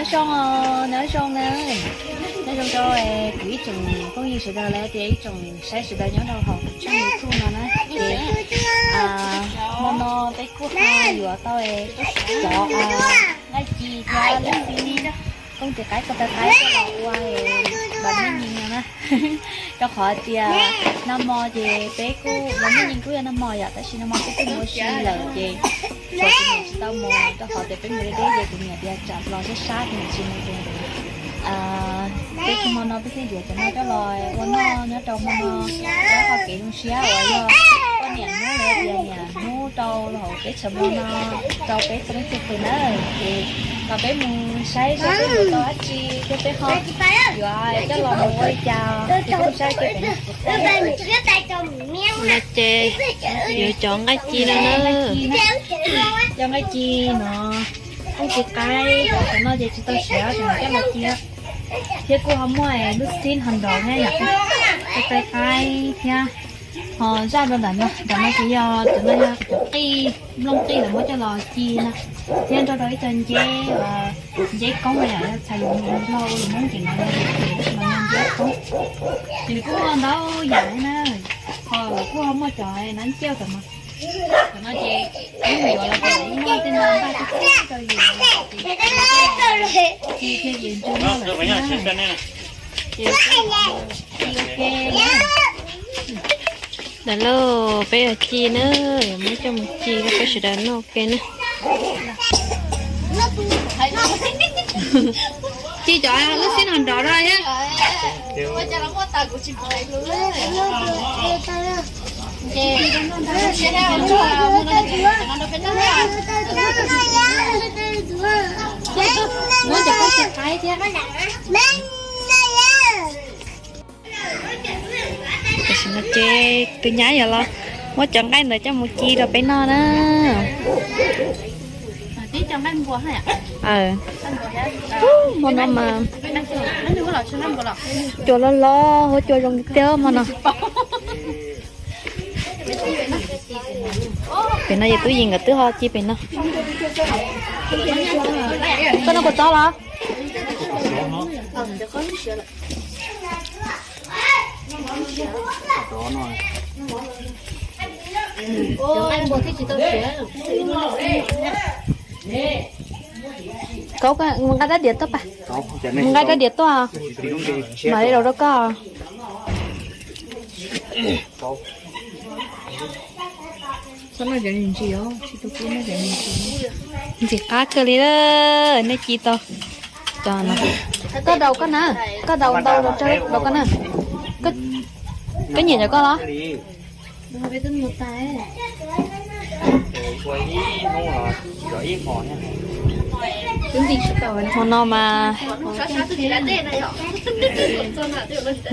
Nyob zoo, nyob zoo na, nyob zoo rau kuv ib tsoom phooj ywg sawv daws lawm tias ib tsoom saib sawv daws nyob rau hauv kuv tshooj YouTube no na. Ces hmo no peb kuj ho yuav tau cov nqaij ci thiab lub xib koob tis qaib ko taw qaib coj los ua npaum nib nyis no na. Rau qhov tias nag hmo ces peb kuj, npaum nib nyis kuj yog nag hmo yom, tab sis nag hmo peb kuj mus ua si lawm ces tshuav kuv niam tsis tau mus, rau qhov tias peb mus deb deb ces kuv niam tias tsam los sab sab kuv niam tsis mus ces peb kuj hmo no peb thiaj yuav cov no coj los ua noj nyob rau hmo no, rau qhov kev zoo siab uas yog poj niam hnub los tias niam hnub rau hauv teb chaws Nplog no rau peb txhua leej txhua tus na. Ces los peb mus saib saib peb yuav tau dab tsi thiab peb ho yuav coj los mus ua li cas, ces peb mus saib kiag pem no. No ces yuav cov nqaij ci no na. Cov nqaij ci no, koob tis qaib, cov no ces tsis tau siav, cov no coj los ci. Thiab kuj ho muaj lub xib ho nrov thiab yom, ko taw qaib thiab. Ho zaj rau ntawm no, ntawm no ces yog cov no yog cov qij, nplooj qij lawv muab coj los ci na. Thiab nrog rau ib co nceb, nceb koob no yom, yog txhais lus Nplog ua lus Hmoob ces lawv hu tias nceb koob. Ces nws kuj muaj ntau yam li na, ho kuj ho muaj cov nab nciab tom no. Tom no ces peb mus yuav los ces muaj tej no npaj tib tib rau yus ci thiab yus ntsw noj lawm thiab. Ces ci ua ke na. Ntawm lauj, peb yuav ci na, yuav muab coj mus ci rau peb sawv daws noj ua ke na. Ci cov lub xib no nrov rau thiab. Muab cov koob tis qaib thiab. Tam sim no ces tus nyab yuav los muab cov nqaij ntawd coj mus ci rau peb noj na. Hmo no mas cua loj loj, huab cua zoo tiag hmo no. Pem no ces tub Yim nkawd twb ho ci pem no. Koj noj kua txob los? Kauv, mus nqa rab diav tuaj pas. Mus nqa rab diav tuaj, mam li rau rau koj. Ntxim qab kawg li, nej ci tau. Koj daus koj na, koj daus ntau rau koj na. Koj nyiam cov koj los? Hmo no mas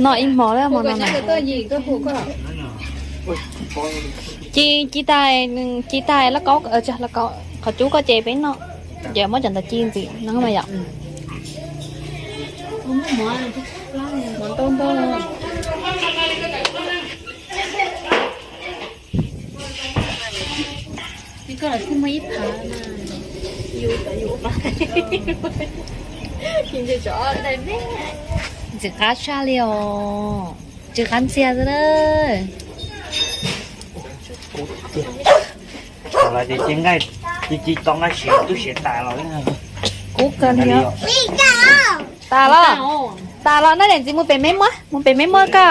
noj ib hmo lawm hmo no na. Ci, ci tas, ci tas lauj kaub, qhov cub koj ces peb noj, ces muab cov ntawd ci ntxiv no mas yom. Ntxim qab tshaj li os. Tsis qab ntxiag xwb na. Ces ci nqaij, ci ci tau nqaij siav tub siav tas los. Kub kawg li os. Tas los, tas los na, niam txiv mus pem me muab, mus pem me muab koj.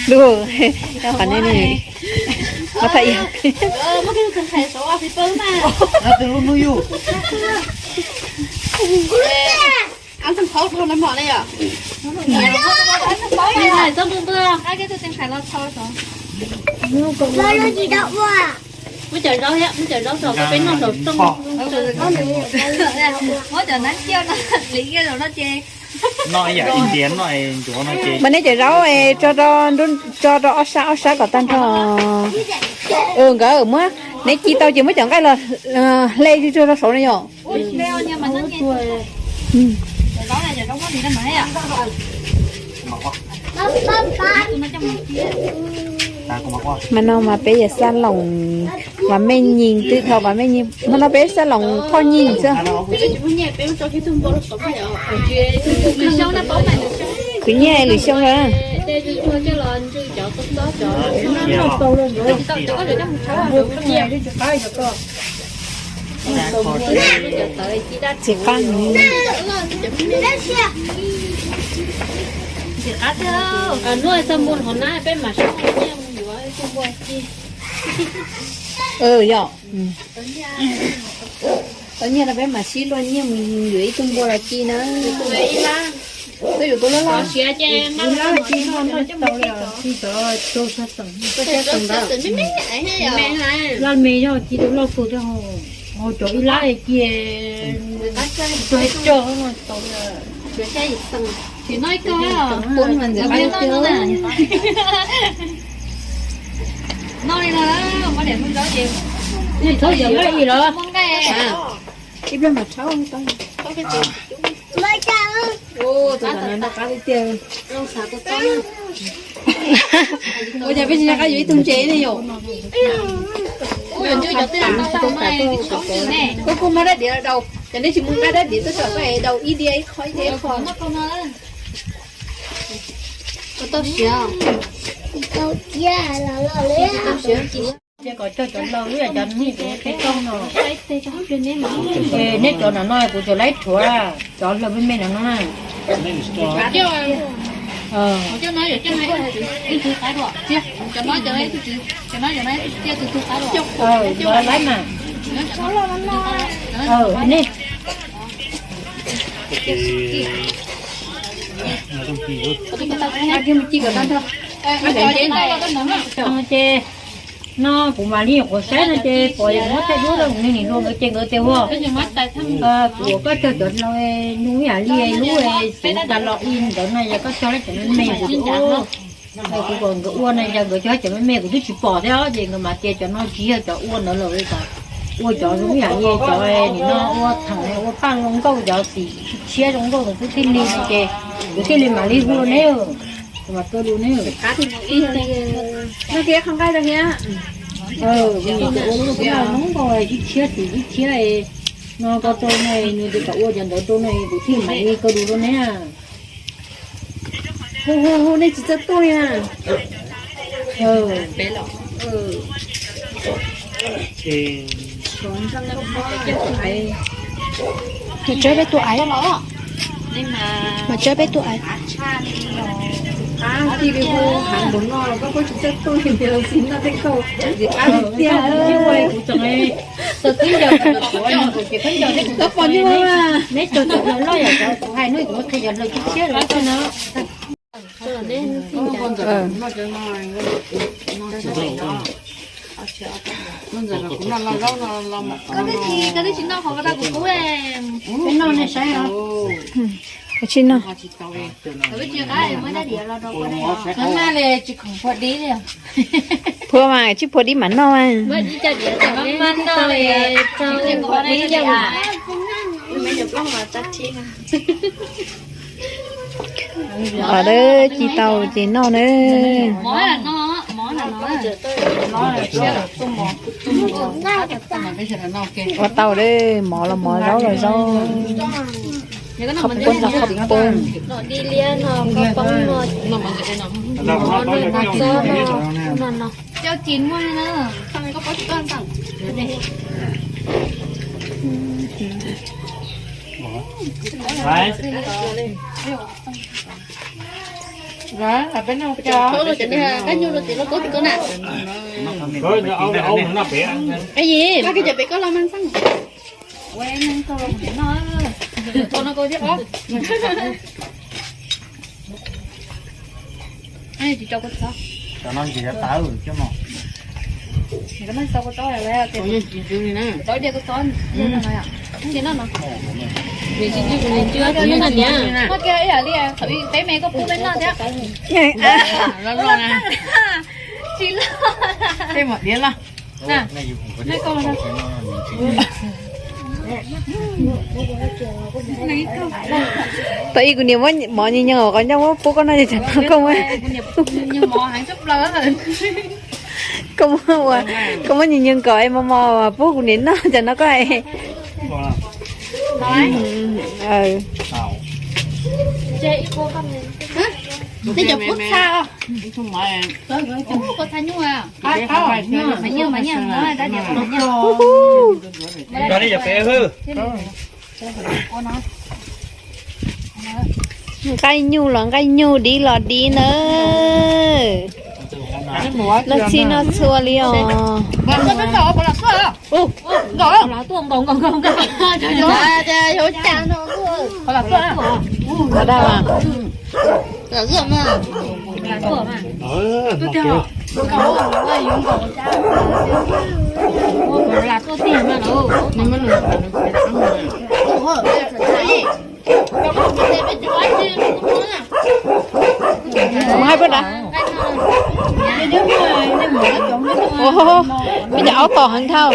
Lub, qhov nej, qhov thaj ib. Muab cov zaub thiab, muab cov zaub rau peb noj saum rooj. Muab cov nab ciaj no, li kiag saum no ces. Noj ib yam ib ntiav noj ncuav no ces. Mas nej cov zaub tso rau, tso rau ob sab ob sab kom tag nrho. Nkawd muab, neb ci tau ces muab cov nqaij los hle tsuag tsuag rau saud na yom. Mas no mas peb yog xab loos, mas mej nyiag twb dhau mas mej nyiag, hmo no peb xab loos phoj nyiag xwb. Khwv nyiaj lwm xyoo na. Txiv qab nws. Ntxim qab thiab, noj txog npua hauv na peb mam sib luaj nyiaj mus yuav ib tug npua ci. Yog, tau nyiaj no peb mam sib luaj nyiaj mus yuav ib tug npua los ci na. Twb yuav tus loj loj. Siav ces noj ci no noj coj mus ci cov, ci cov tug sab xeem, laj me yog ci tus loj kawg thiab. Ho cov ib lab ci tuag cog no tau. Tsis noj ib kawg, noj li no, muab daim hu zaub ces. Nej rhaub yam nqaij li los? Ib pliag mam rhaub tau. Tus tom no noj qab tiag tiag. Ua cas peb tsis nco qab yuav ib tug ntses ne yom? Koj kuj muab dab diav los daus, ces nej tsis muaj nqaij dab diav tuaj tsom koj es daus ib diav ib qho ib diav ib qho. Tau siav. Ces kom cog cov laus ib yam cov nyiaj peb rooj no. Ces neb cov no no kuv cov laib rhuav, cov laus me me no no na. Cov laib mas. Nej. Ces no kuv mam li nyuam qhuav saib no ces pom muab tej duab rau kuv niag niam hluas nkawd ces nkawd tias ua, kuv ua koj cog cov laus nug ib yam li lub xuv tas los ib ntawd no yog koj cog lawm cov me me kuv ua. Kuv kom nkawd ua no yog nkawd cog cov me me kuv twb tsis pom thiab ces nkawd mam tias cov no tsis yog cov ua ntawd lawm li, ua cov zoo ib yam li cov nim no ua thaum ua paj zoo nkauj cov xim tshiab zoo nkauj no kuv thiaj li no ces kuv thiaj li mam li hu rau neb, kuv mam hu rau neb. No kiag qhov nqaij rau thiab. Hnub nkaus ib tshiab xim ib tshiab no koj rau no nws tias kom ua cov ntawd rau no kuv thiaj mam li kaw lus rau neb. Hu hu hu, nej tsis txawj tuaj li na. Mus tsuag peb tug aiv. Mas tsuag peb tug aiv. Qab cia li hu heev npaum no los koj kuj tsis txawj tuaj li, xis noj tej kauj, qab tiag. Koj pom nyuj mas. Neb cog cov laus loj yam cov kuv hais no kuv qhia cov laus tshiab tshiab lawm xwb no. Koj twb tsis, koj twb tsis noj qhov ko tau kuv kub. Peb noj nej saib os. Koj tsis noj. Phua mas tsis phua dib mam noj mas. Os, ci tau ces noj na. Ua tau lawm, mov los mov, zaub los zaub. Qhov poob los qhov poob. Tau diav kuv txob, tsis noj no. Noj kiag ib yam li thaum peb me koj pub peb noj thiab. Tsis loj. Tej mom diav loj. Tau ib kuv niam muab mov nyias nyoos qhov ncauj muab pub koj noj ces tsam no koj muab, koj muab ua, koj muab nyias nyoos kom es mos mos pub kuv niam noj tsam no koj es. Cov pub txha os. Nqaij nyuj los nqaij nyuj, dib los dib nawb. Noj txhij noj txhua li os. Mus hais puas dav. Peb cov aub tom heev dhau.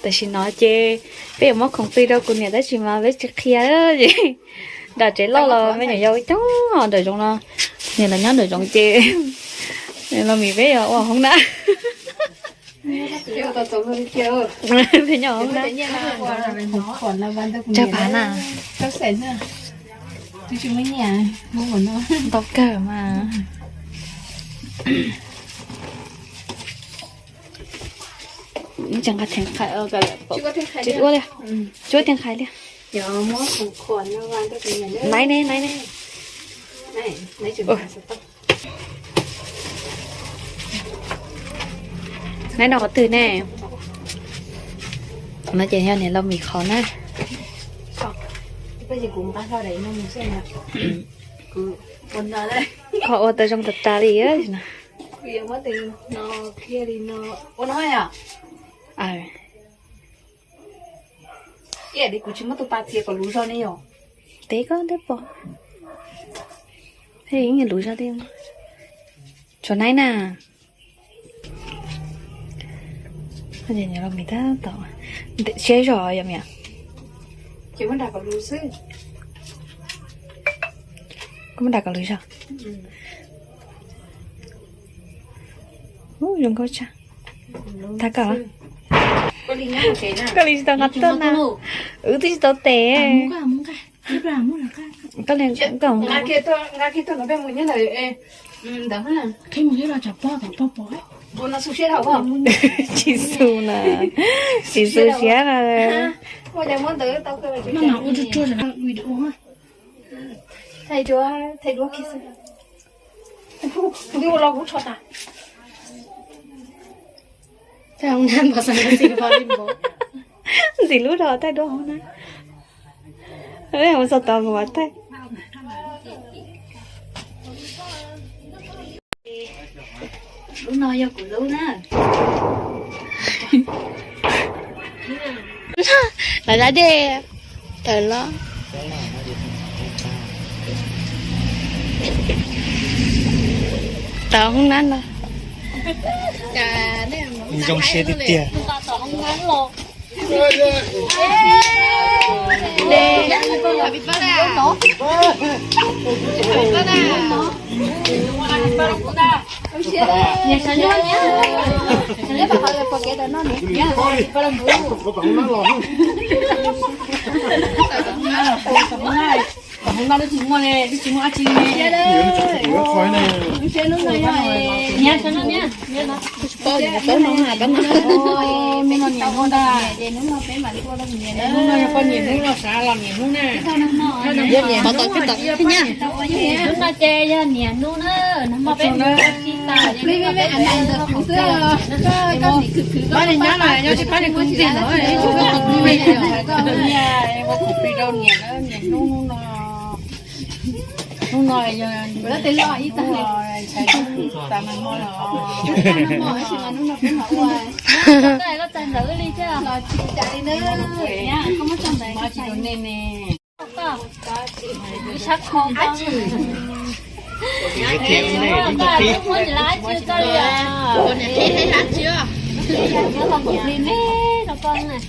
Tam sim no ces peb yuav muab khoom plig rau kuv niam tab sis mas peb tsis qhia. Nram tsev loj los me nyuam yaus coob, nram zoov no, niam los nyob nram zoov ces los mis peb yuav ua hoob na. Peb nyob hoob na. Tsawg phav na? Ntau kawg mas. Tsis nqa theem qhais, tsis ua li, tsis ua theem qhais li. Naiv ne, naiv ne. Naiv no qhov twg ne? No ces yog niam los mis qhov na. Qhov ua tau zoo tas tas li no. Kuv tsis muab tus pas txiav kom luv zog ne yom. Teb koj teb pom. Luv zog li. Tshuav naiv na. Siab zog yom miam. Ces muab nram kom luv xwb. Koj muab nram kom luv zog. Zoo nkauj tshaj. Thab koj, koj li tsis tau nqa tuaj na. Wb twb tsis tau tes. Tsis xu na, tsis xu siab na. Ntxim lub rau thaij duab hauv na. Mus txog tod mus thaij. Lub no yog kuv lub na. Lawv da dej tawm los. Tau hoob nab no. Zoo siab tiag tiag. Hnub no twb tsis muaj ne, twb tsis muaj dab tsi ne. Niam, niam, niam, niam no niam hnub ntag. Hnub no yog poj niam hnub los sav los niam hnub na. Hnub no ces yog niam hnub na, nag hmo peb mus ua si tas. Pab niam nyab los nyob tsis pab niam kuv ntxig no, ua khub plig rau niam, niam hnub hnub no. Hnub no yog ntxhais ntxhais tas nag hmo los. Tsis rau nej ne.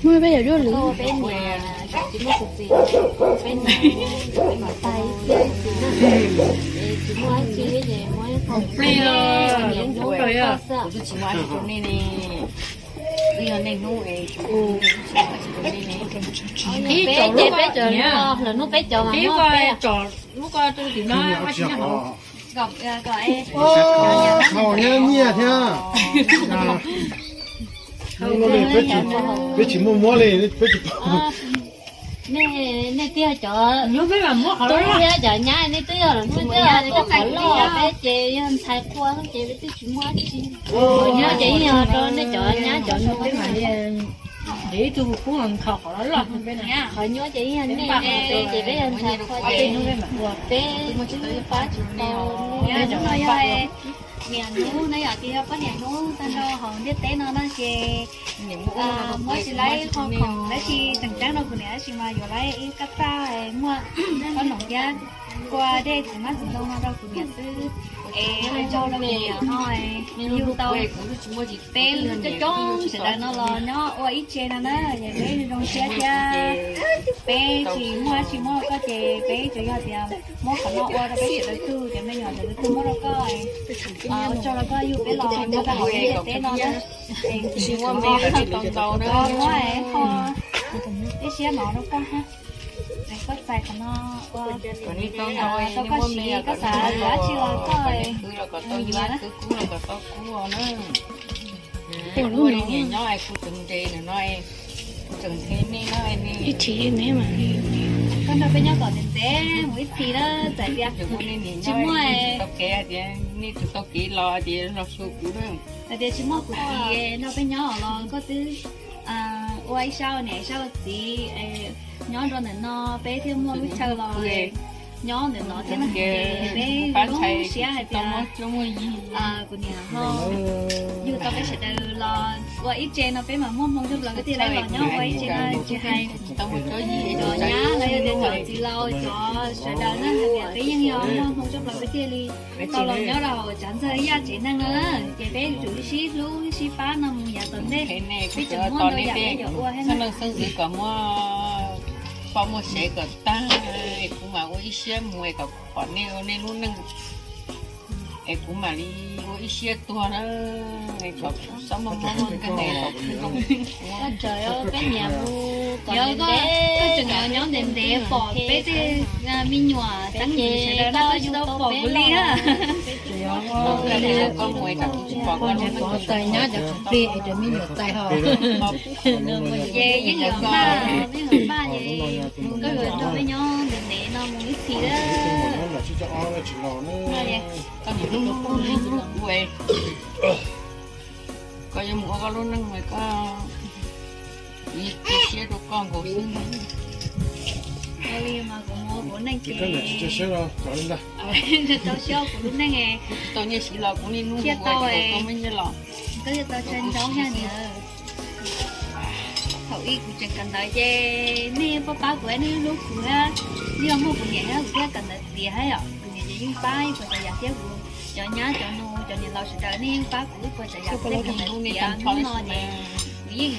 Muaj peb yam duaj lwm. Plig los niam hnub rau yog kuv twb tsis muaj dab tsi rau nej ne. Twb yog nej hnub es kuv twb tsis muaj dab tsi rau nej ne. Ib tsom lub ko, lwm hnub peb cov, ib ko tsom lub ko rau tim no, ua tsis nyob hauv. Haus nyiaj nyiaj thiab. Peb tsis muaj muab li, peb tsis. Nej twb yog cov tub thiab cov nyab, nej twb yog los nug, twb yog qhov loj, peb ces yog ntxhais qhua ces peb twb tsis muaj dab tsi. Qhov nyab ces yeej yog rau nej cov nyab cov nus. Qhov nyuaj ces yeej yog nej, peb ces peb yog ntxhais qhua ces peb pab tsis tau. Hnub no yog niam hnub na, yog tias yog poj niam hnub tag nrho hauv ntiaj teb no no ces muab tsis laib qho khoom dab tsi tseem ceeb rau kuv niam, tab sis mas yuav laib ib kab txaj muaj khoom thiab kua dej txiv hmab txiv ntoo no rau kuv niam xwb. Es ua tsaug rau kuv niam no yug tau peb coob coob sawv daws no los nyob ua ib tse no na, es peb zoo siab thiab. Peb tsis muaj dab tsi muab rau koj ces peb tsuas yog tias muab qhov no ua rau peb sawv daws tug, cov me nyuam sawv daws tug muab rau koj. Ua tsaug rau koj yug peb los nyob rau hauv ntiaj teb no na. Tsis muaj me tsis tau ntau na, muab qho ib siab mov rau koj hab. Koj txais qhov no ua rau koj siv, koj xav yuav dab tsi los koj yuav na. Kuv niam nyob es kuv tseem nres nws no, kuv tseem nres nej no, ib txhis ne. Koj nrog peb nyob kom ntev ntev mus ib txhis na, txawm tias tsis muaj, tau kev tias nej tsis tau kev los tias los xyuas kuv na. Hais tias tsis muaj kuv txiv nrog peb nyob los koj twb ua ib sab ua niam ib sab ua txiv, nyob rau ntawm no peb thiaj muaj lub chaw los nyob ntawm no thiab na. Peb lub siab hais tias kuv niam ho yug tau peb sawv daws los ua ib tse no peb mam muaj hmoo coj plaws peb thiaj li los nyob ua ib tse no. Tsis hais cov nyab los yog tias cov txiv laus cov sawv daws na, hais tias peb yeej yog muaj hmoo coj plaws peb thiaj li tau los nyob rau tsav ntxawg ib yam tsev neeg no na. Ces peb yuav tsum sib hlub sib pab no mus yav tom ntej, peb tseem muaj ntau yam peb yuav ua thiab na. Xeeb ntxwv kom muaj poj muaj sev kom tag, es kuv mam ua ib siab mus es kom pom nej ua nej lub neej, es kuv mam li ua ib siab tuag na, es kom txhob muaj mob muaj nkeeg, es kom kuv zoo. Koj tseem nyob ntev ntev pom peb tej me nyuam xeeb ntxwv sawv daws na, koj tsis tau pom kuv li na. Koj mus es kom kuv tsis pom koj lub neej, cov plig es cov me nyuam txais ho. Ces yeej yuav maj, yeej yuav maj es koj yuav nrog peb nyob ntev ntev no mus ib txhis lawm. Koj niam hlub hlub kuv es koj yuav mus ua koj lub neej es koj, kuv yeej tu siab rau koj nkaus xwb. Ua li mas kuv mus ua kuv neej ces tau siab kuv lub neej, kuv tsis tau nyiaj siv los kuv niaj hnub ua tsis tau koj muaj nyiaj los. Koj yuav tau tsa ntsoov thiab niam. Thaum ub kuv tseem kawm ntawv ces nej pab pab kuv, nej hlub kuv thiab, yog muaj kuv niam thiab kuv thiaj kawm ntawv tiav thiab yom. Kuv niam ces yeej pab ib puas tsav yam thiab kuv cov nyab cov nus cov niam laus sawv daws nej yeej pab kuv ib puas tsav yam thiab kawm ntawv tiav. Hnub no ces kuv yeej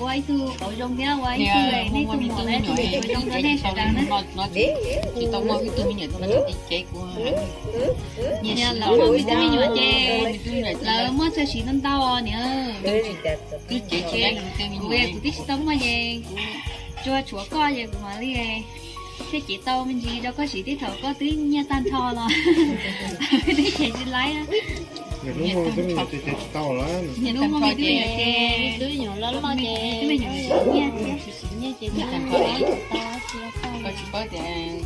ua ib tug qauv zoo thiab ua ib tug nej tus muam thiab tus niam zoo rau nej sawv daws na. Niam lawv muaj me tub me nyuam ces lawv muaj txawj siv ntau ntau niam. Kuv, kuv twb tsis tau muaj ces kuv tsuas tshuav koj ces kuv mam li Thiaj cev tau me ntsis rau koj siv tej thaum koj twb nyiaj tag nrho los. Twb cev tsis laib. Niam hnub muaj twb me nyuam ces cev tsis tau lawm. Niam hnub muaj me twb me nyuam ces twb me nyuam loj loj ces twb me nyuam siv nyiaj thiab. Siv nyiaj ces tsis tau. Koj tsis paub tias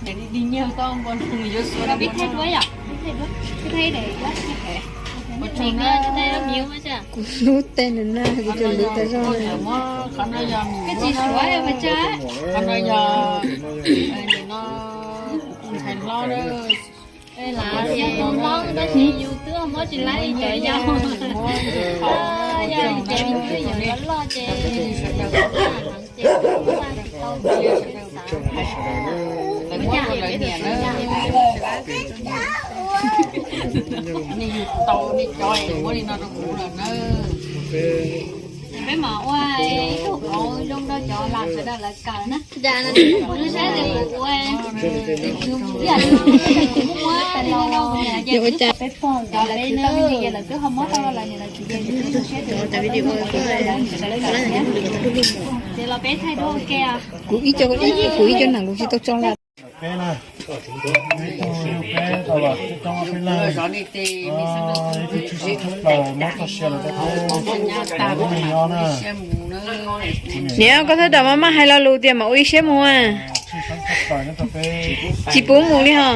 Peb thaij duab yom, peb thaij duab. Kuv hlub tej nws na, kuv tus hlub tas zog na. Koj tsis suav mas tsa. Qhov no yog ntxhais hlob, yog tus hlob tab sis yus twb muab tsis laib li cov yau. Yog li ces me nyuam loj loj ces ces tsis tau. Nej yug tau nej cov es muab li no rau kuv lawm na. Peb mam ua ib tug qauv zoo rau cov lam sawv daws lawv kawm na. Kuv saib tias kuv ua, kuv muab, peb pog cov lawv twb tau me ntsis ces lawv twb ho muab tau lawm, lawv tsis ye, kuv saib tias ces los peb thaij duab ua ke. Kuv ib co, kuv ib co nees kuv tsis tau tso lawm. Niam, koj thawj daim mas maj hais lo lus tias mam ua ib siab mus. Tsis pub mus li ho.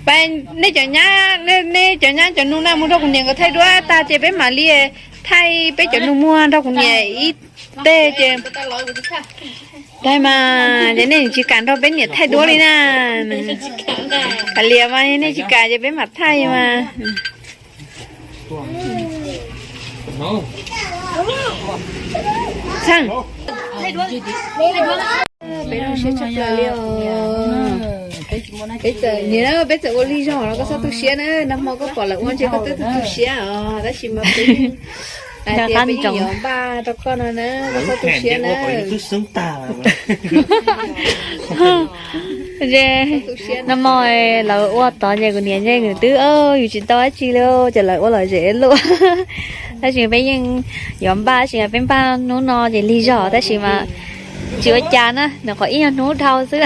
Pab, nej cov nyab, nej cov nyab cov nus na mus rau kuv niam nkawd thaij duab tag ces peb mam li thaij peb cov nus muag nrog kuv niam ib teg ces. Tag mas ces nej tsis kam nrog peb niam thaij duab li na. Kav liam mas nej tsis kam ces peb mam thaij mas. Txheej, peb zoo siab tshaj plaws li os. Peb txawm, nim no peb txawm ua lig zog los koj txhob tu siab na, nag hmo koj pom lawv ua ntshe koj twb tu siab os, tab sis mas peb hais tias peb yeej yuav npaj rau koj no na, koj txhob tu siab na. Nag hmo lawv ua tod ces kuv niam nce nws twb, yus tsis tau dab tsi li, ces lawv ua lom zem luaj. Tab sis peb yeej yuav npaj, tab sis peb npaj hnub no ces lig zog tab sis mas tsis ua cas na, nws qhov ib nyuag hnub dhau xwb.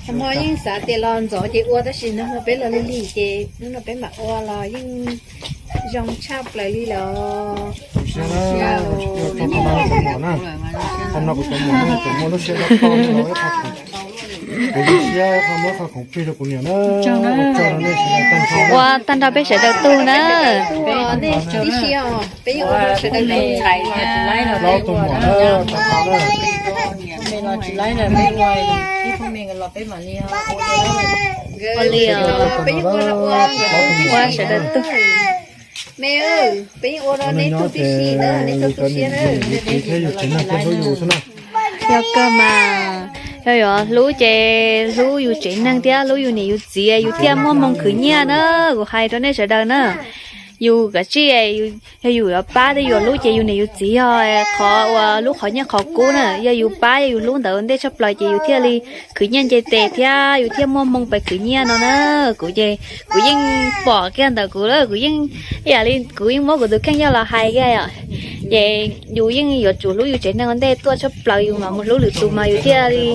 Nag hmo yeej xav tias los ntxov ces ua tab sis nag hmo peb los lig lig ces hnub no peb mam ua los yeej zoo tshaj plaws li lawm. Kuv zoo siab, kuv zoo siab, kuv zoo siab, kuv muab qho khoom plig rau kuv niam na. Ua tag nrho peb sawv daws tug na. Peb ua tib si os, peb yeej ua rau sawv daws tug. Plaub tug muam na, tag nrho na. Ua li os, peb yeej ua rau ua, ua sawv daws tug. Me, peb yeej ua rau nej tug tib si na, nej txhob tu siab na. Yog kawg mas, yog yuav hlub ces hlub yus tsev neeg thiab hlub yus niam yus txiv yus thiaj muaj hmoo khwv nyiaj na. Kuv hais rau nej sawv daws na, yus kav tsij, yog yus yuav pab thiab yuav hlub ces yus niam yus txiv yog qhov uas lub qhov nyiaj qhov kub na. Yog yus pab yog yus hlub ntawd ntej tshaj plaws ces yus thiaj li khwv nyiaj nce tes thiab yus thiaj muaj hmoo pes khwv nyiaj no na. Kuv ces kuv yeej pom kiag ntawm kuv, kuv yeej, ib yam li kuv yeej muab kuv tus kheej yog los hais kiag yom. Ces yus yeej yuav tsum hlub yus tsev neeg ua ntej tuaj tshaj plaws yus mam mus hlub lwm tus mas yus thiaj li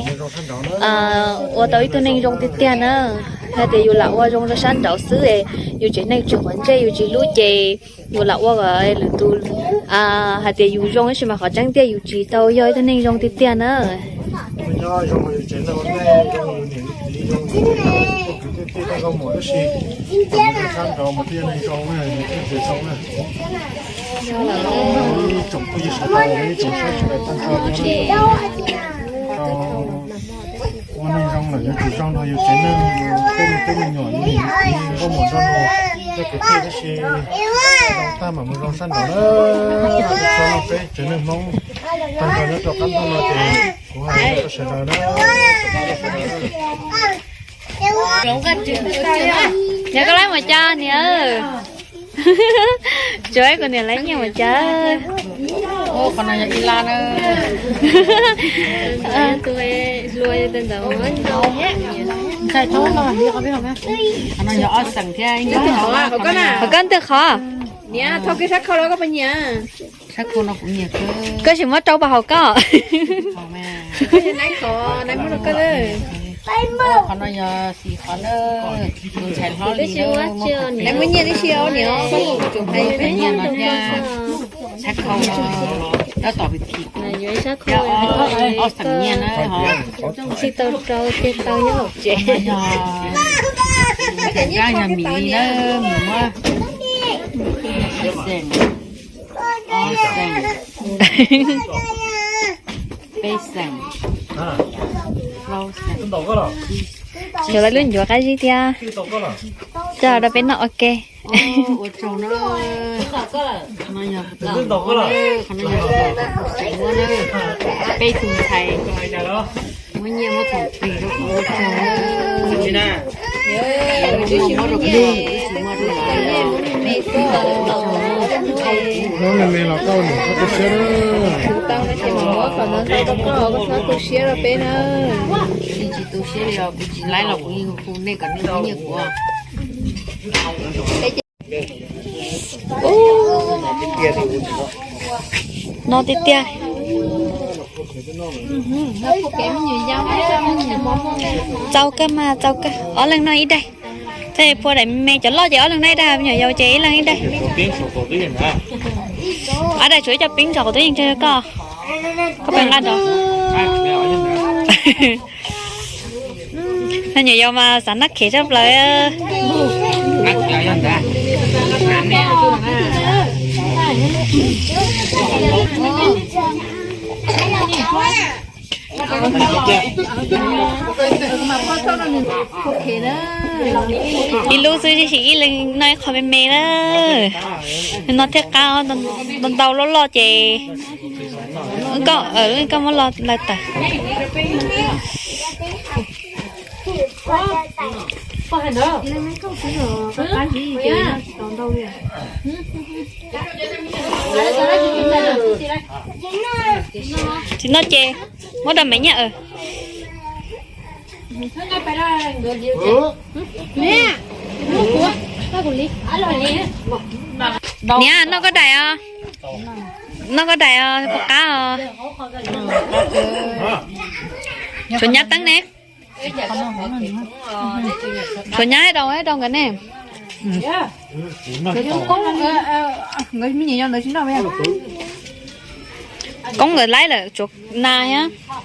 ua tau ib tug neeg zoo tiag tiag na. Hais tias yus lam ua zoo rau sab nraud xwb, yus tsev neeg tseem qhuav ntsej yus tsis hlub ces yus lam ua kom lwm tus hais tias yus zoo tab sis mas qhov tseeb tiag yus tsis tau yog ib tug neeg zoo tiag tiag na. Ua neej zoo lawm yus tsis zoo no yus tsev neeg yus tej me tub me nyuam yus niam yus txiv nkauj muam nraug nus tej kwv tij tab sis zoo tag mam mus zoo sab nraud na. Txhua peb tsev neeg Hmoob tag nrho nyob rau qab ntuj no ces kuv hais rau sawv daws na. Niam, koj laib mus cas niam? Tsuav kuv niam laib nyiaj mus cas. Qhov no yog ib lab na. Ntshai thaub no, qhov no yog ob xeem thiab. Hauv koj ntawg qhov. Niam, thau kiag sab khau rau koj puas nyiam? Sab khau no kuv nyiam kawg. Koj tsis muab rau puas haum koj? Qhov no yog xim qhov na, tus ntxhais hlob li na, muab nyiaj tib si os niam. Nyiaj no thiab, sab khau no tab tom phim phim, ob xeem nyiaj na ho. Tsis tau rau ces tau nyob hauv tsev. Yog, yog mis li na, mus muab xeem, ob xeem, peb xeem, plaub xeem. Cov lawv lub ncuav qab zib thiab. Coj rau peb noj ua ke. Ua tsaug na. Qhov no yog, qhov no yog peb tus ntxhais muab nyiaj muab khoom plig rau kuv, ua tsaug na. Muab rau kuv, tsis muab rau lawv. Hnub me me los koj niam txhob tu siab na. Tau no ces mam muab kom ntau ntau rau koj, koj txhob tu siab rau peb na. Tsis, tsis tu siab li os, kuv tsis laib los kuv yeej hu nej kom nej muab nyiaj kuv. No tiag tiag. Txaus kawg mas, txaus kawg. Ob leeg noj ib daim. Tej phua daim me me, cov loj ces ob leeg noj ib daim, me nyuam yaus ces ib leeg ib daim. Ob daim tshuav ib co peeb ntsaum kuv twb yeej tso rau koj. Koj pab nqa nrov. Me nyuam yaus mas xav noj khev tshaj plaws. Ib lub xwb, tab sis ib leeg noj ib qho me me na. No thiaj qab, ntau ntau loj loj ces koj, koj muab lawv tawm. Tsis noj ces muab rau me nyuam. Niam, noj koj daim os. Noj koj daim os, puas qab os? Tshuav nyab teeb ne. Tshuav nyab rau, rau nkawd ne. Koob nkawd laib lawm, tshuav nas thiab.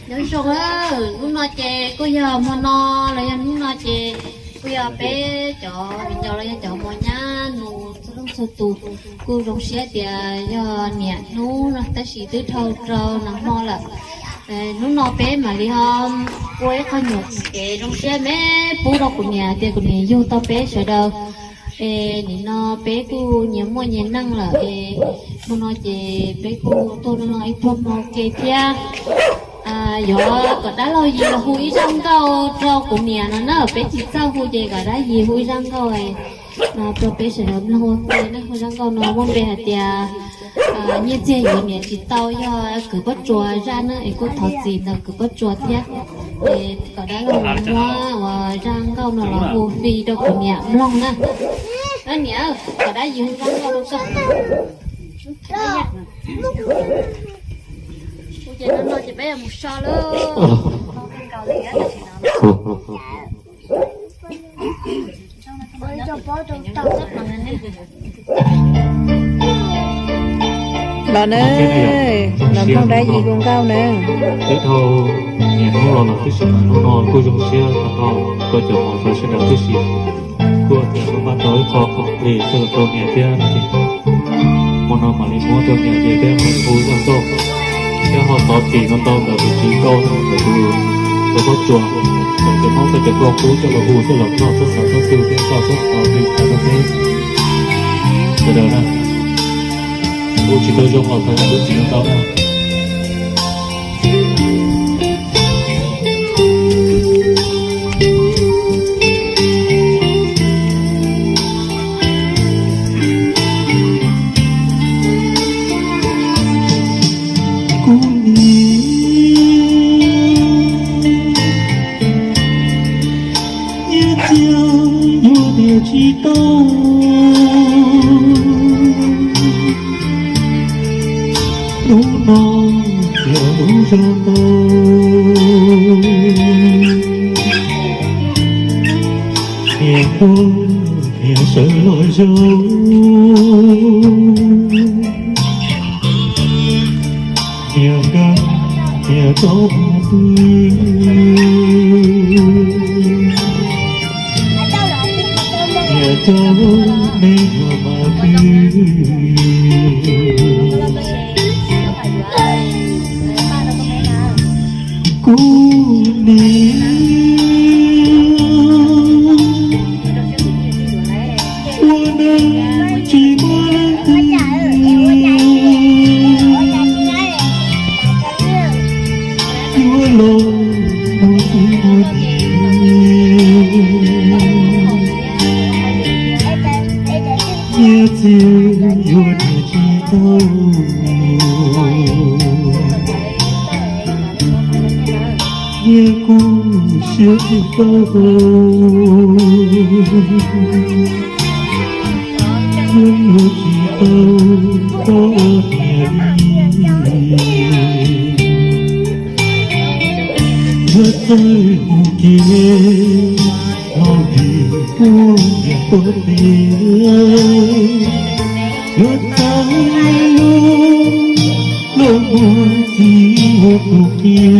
Nyob zoo, hnub no ces kuj yog hmo no los yog hnub no ces kuj yog peb cov viv ncaus los yog cov mos nyab nus txhua leej txhua tus kuj zoo siab tias yog niam hnub no tab sis twb dhau rau nag hmo lawm. Hnub no peb mam li ho ua ib qho nyuam kev zoo siab me pub rau kuv niam tias kuv niam yug tau peb sawv daws. Es nim no peb kuj nyias muaj nyias neej lawm es hmo no ces peb kuj tuaj no ib pluag hmo ua ke thiab. Yuav kom dab laug Yis los hu ib zaj nkauj rau kuv niam no na, peb tsis txawj hu ces kom dab Yis hu ib zaj nkauj no rau peb sawv daws mloog ua ke na. Hu zaj nkauj no muaj npe hais tias nyiaj txiag yuav niam tsis tau, yog kwv Pob Tsuas zaj na, es kuj thov txim ntawm kwv Pob Tsuas thiab. Es kom dab laug muab uas zaj nkauj no los hu fij rau kuv niam mloog na. Niam, kom dab Yis hu zaj nkauj rau koj. Hu ces no no ces peb yuav mus so lauj. Los na, los mloog dab Yis hu nkauj na. Twb dhau niam hnub los lawm tib si, hnub no kuj zoo siab tau koj cov hmov txog sawv daws tib si. Kuj tias kuj pab tau ib qho khoom plig coj los rau niam thiab no ces hmo no mam li muab rau niam ces peb mam li hu zaj nkauj thiab ho thov txim no ntau ntawm tus tswv nkauj no ntawm tus, tus Pob Tsuas, ntawm cov Hmoob koj cov nkauj qub coj los hu coj los noj txhob xav txhob xwm thiab koj txhob tau li cas rau peb sawv daws na. Hu tsis tau zoo los thov zam lub txim no ntau na. tsis tau, hnub no yog lub zog tau, niam nquag niam sawv los zaum, niam nkag niam rov mus pw, niam coj me nyuam mas pw. Kuv niam ua neej tsis muaj leej twg, yuav los mus txij mus txiv, nyiaj txiag yuav niam tsis tau, nyiaj kuj siab tsis tau, nyiaj yuav tsis tau tau niam li. Yuav txawj mus kev los vim ua niam tuag pem, yuav txawj los mus txiv ua tus qhia,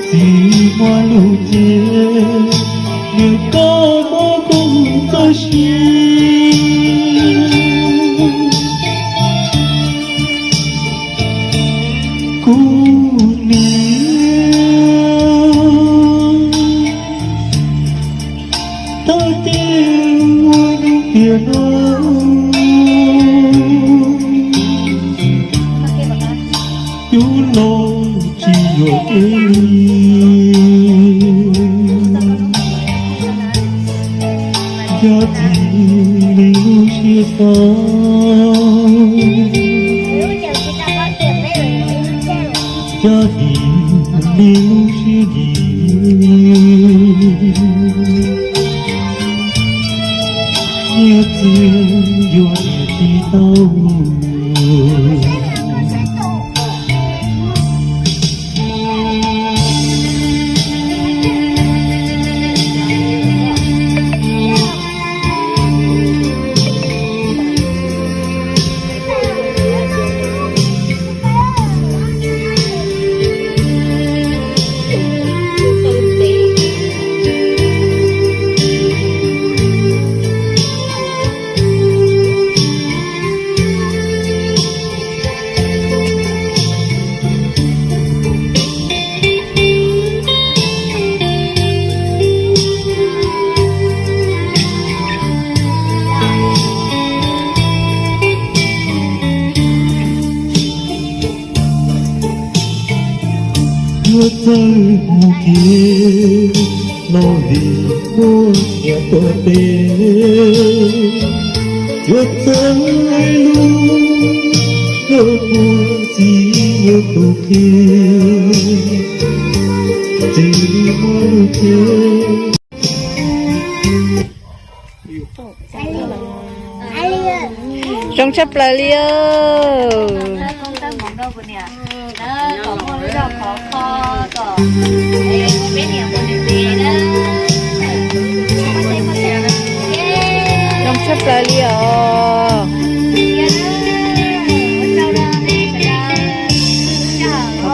txiv muaj lus ces nws koj muab kuv txoj sia. Kuv niam tau tias ua neej tiam no, yus los tsis yuam kev li, yog txiv li lub siab xav, yog niam li lub siab nyiam, nyiaj txiag yuav niam tsis tau. Yuav txawj mus kev los vim muaj niam tuag pem, yuav txawj lub los mus txiv ua tus qhia, txiv muaj lus ces. Zoo tshaj plaws li os. Zoo tshaj plaws li os.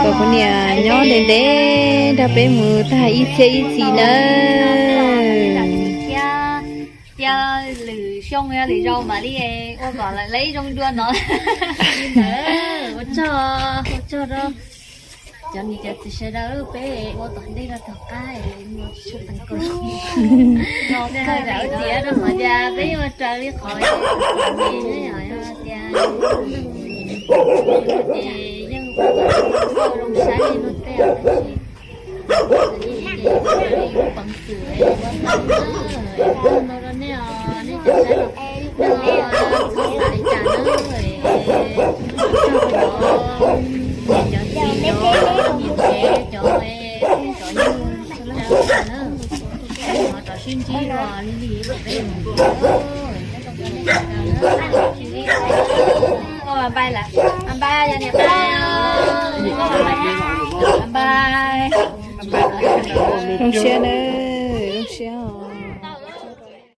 Kom poj niam nyob ntev ntev nrog peb mus tag ib txhiab ib txhis nawb. Cia lwm xyoo lwm zaus mam li ua kom lawv zoo dua no. Ua tsaug, ua tsaug rau cov niam cov txiv sawv daws, peb ua tom ntej rau tom qab, tias rau qhov tias peb yuav raws li qhov tias yeej zoo saib li no tej, tab sis Peev xwm no rau nej os, nej cov saib los nej txhob xav li cas na. Cov txiv cov niam tsev cov, cov yug sawv daws na, cov Ntsib dua li li peb mus. Koj mas npai lawm, npai yog niam tais. Npai. Zoo siab na, zoo siab.